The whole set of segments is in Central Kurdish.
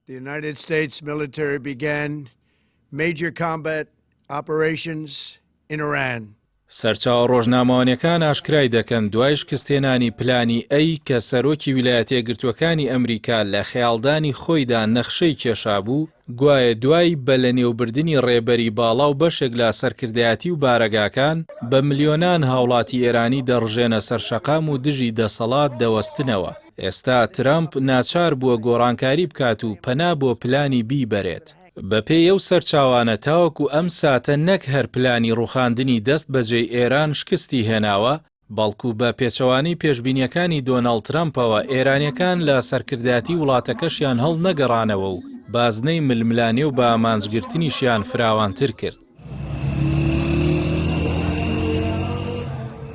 The United States military began major combat operations in Iran. سەرچاوە ڕۆژنامەوانیەکان ئاشکرای دەکەن، دوای شکستهێنانی پلانی ئەی کە سەرۆکی ویلایەتەیەکگرتووەکانی ئەمریکا لە خەیاڵدانی خۆیدا نەخشەی کێشابوو، گوایە دوای بە لەنێوبردنی ڕێبەری باڵا و بەشێک لە سەرکردایەتی و بارەگاکان، بە ملیۆنان هاوڵاتی ئێرانی دەڕژێنە سەر شەقام و دژی دەسەڵات دەوەستنەوە. ئێستا ترەمپ ناچار بووە گۆڕانکاری بکات و پەنا بۆ پلانی بی بەرێت. بەپێی ئەو سەرچاوانە تاوەکو ئەم ساتە نەک هەر پلانی ڕووخاندنی دەست بەجێی ئێران شکستی هێناوە، بەڵکو بە پێچەوانەی پێشبینییەکانی دۆناڵد ترەمپەوە ئێرانییەکان لە سەرکردایەتی وڵاتەکەشیان هەڵنەگەڕانەوە و بازنەی ململانێ و بەئامانجگرتنیشیان فراوانتر کرد.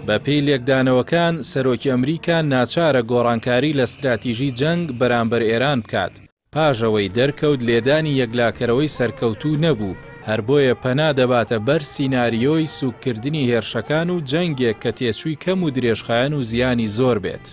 بەپێی لێکدانەوەکان، سەرۆکی ئەمریکا ناچارە گۆڕانکاری لە ستراتیژی جەنگ بەرامبەر ئێران بکات، پاش ئەوەی دەرکەوت لێدانی یەکلاکەرەوەی سەرکەوتوو نەبوو، هەر بۆیە پەنا دەباتە بەر سیناریۆی سووککردنی هێرشەکان و جەنگێک کە تێچووی کەم و درێژخایەن و زیانی زۆر بێت.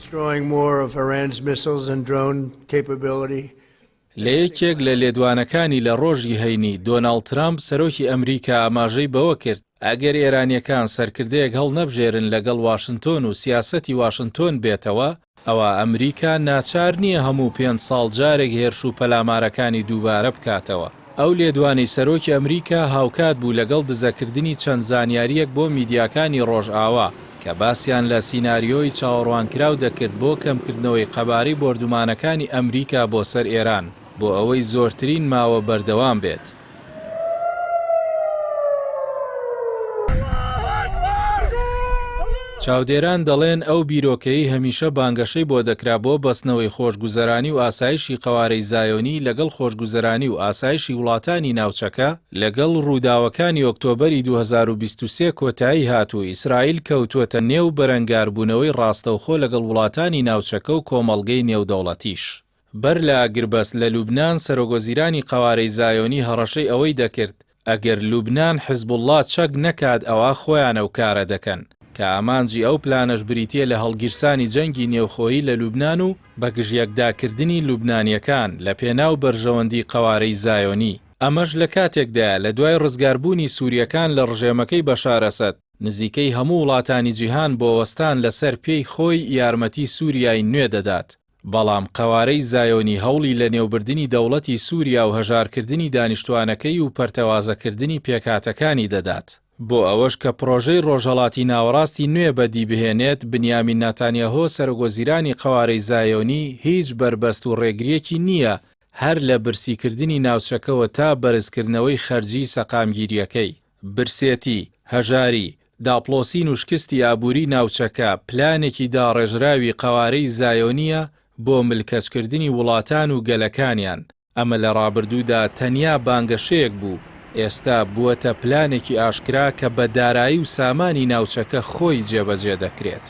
لە یەکێک لە لێدوانەکانی لە ڕۆژی هەینی، دۆناڵد ترەمپ، سەرۆکی ئەمریکا ئاماژەی بەوە کرد، ئەگەر ئێرانییەکان سەرکردەیەک هەڵنەبژێرن لەگەڵ واشنتۆن و سیاسەتی واشنتۆن بێتەوە، ئەوا ئەمریکا ناچار نییە هەموو پێنج ساڵ جارێک هێرش و پەلامارەکانی دووبارە بکاتەوە. ئەو لێدوانەی سەرۆکی ئەمریکا هاوکات بوو لەگەڵ دزەکردنی چەند زانیارییەک بۆ میدیاکانی ڕۆژئاوا کە باسیان لە سیناریۆی چاوەڕوانکراو دەکرد بۆ کەمکردنەوەی قەبارەی بۆردومانەکانی ئەمریکا بۆ سەر ئێران بۆ ئەوەی زۆرترین ماوە بەردەوام بێت. چاودێران دەڵێن ئەو بیرۆکەیەی هەمیشە بانگەشەی بۆ دەکرا بۆ بەستنەوەی خۆشگوزەرانی و ئاسایشی قەوارەی زایۆنی لەگەڵ خۆشگوزەرانی و ئاسایشی وڵاتانی ناوچەکە، لەگەڵ ڕووداوەکانی ئۆکتۆبەری 2023 کۆتایی هات و ئیسرائیل کەوتووەتە نێو بەرەنگاربوونەوەی ڕاستەوخۆ لەگەڵ وڵاتانی ناوچەکە و کۆمەڵگەی نێودەوڵەتیش. بەر لە ئاگربەست لە لوبنان سەرۆکوەزیرانی قەوارەی زایۆنی هەڕەشەی ئەوەی دەکرد ئەگەر لوبنان حزبوڵڵا چەک نەکات ئەوا خۆیان ئەو کارە دەکەن، کە ئامانجی ئەو پلانەش بریتییە لە هەڵگیرسانی جەنگی نێوخۆیی لە لوبنان و بەگژیەکداکردنی لوبنانییەکان لە پێناو بەرژەوەندی قەوارەی زایۆنی. ئەمەش لە کاتێکدایە لە دوای ڕزگاربوونی سورییەکان لە ڕژێمەکەی بەشار ئەسەد، نزیکەی هەموو وڵاتانی جیهان بۆ وەستان لەسەر پێی خۆی یارمەتی سوریای نوێ دەدات. بەڵام قەوارەی زایۆنی هەوڵی لەنێوبردنی دەوڵەتی سووریا و هەژارکردنی دانیشتوانەکەی و پەرتەوازەکردنی پێکهاتەکانی دەدات. بۆ ئەوەش کە پڕۆژەی ڕۆژهەڵاتی ناوەڕاستی نوێ بەدی بهێنێت، بنیامین ناتانیاهۆ سەرۆکوەزیرانی قەوارەی زایۆنی هیچ بەربەست و ڕێگرییەکی نییە هەر لە برسیکردنی ناوچەکەوە تا بەرزکردنەوەی خەرجیی سەقامگیرییەکەی. برسێتی، هەژاری، داپڵۆسین و شکستی ئابووری ناوچەکە پلانێکی داڕێژراوی قەوارەی زایۆنییە بۆ ملکەچکردنی وڵاتان و گەلەکانیان، ئەمە لە ڕابردوودا تەنیا بانگەشەیەک بوو، ئێستا بووەتە پلانێکی ئاشکرا کە بە دارایی و سامانی ناوچەکە خۆی جێبەجێ دەکرێت.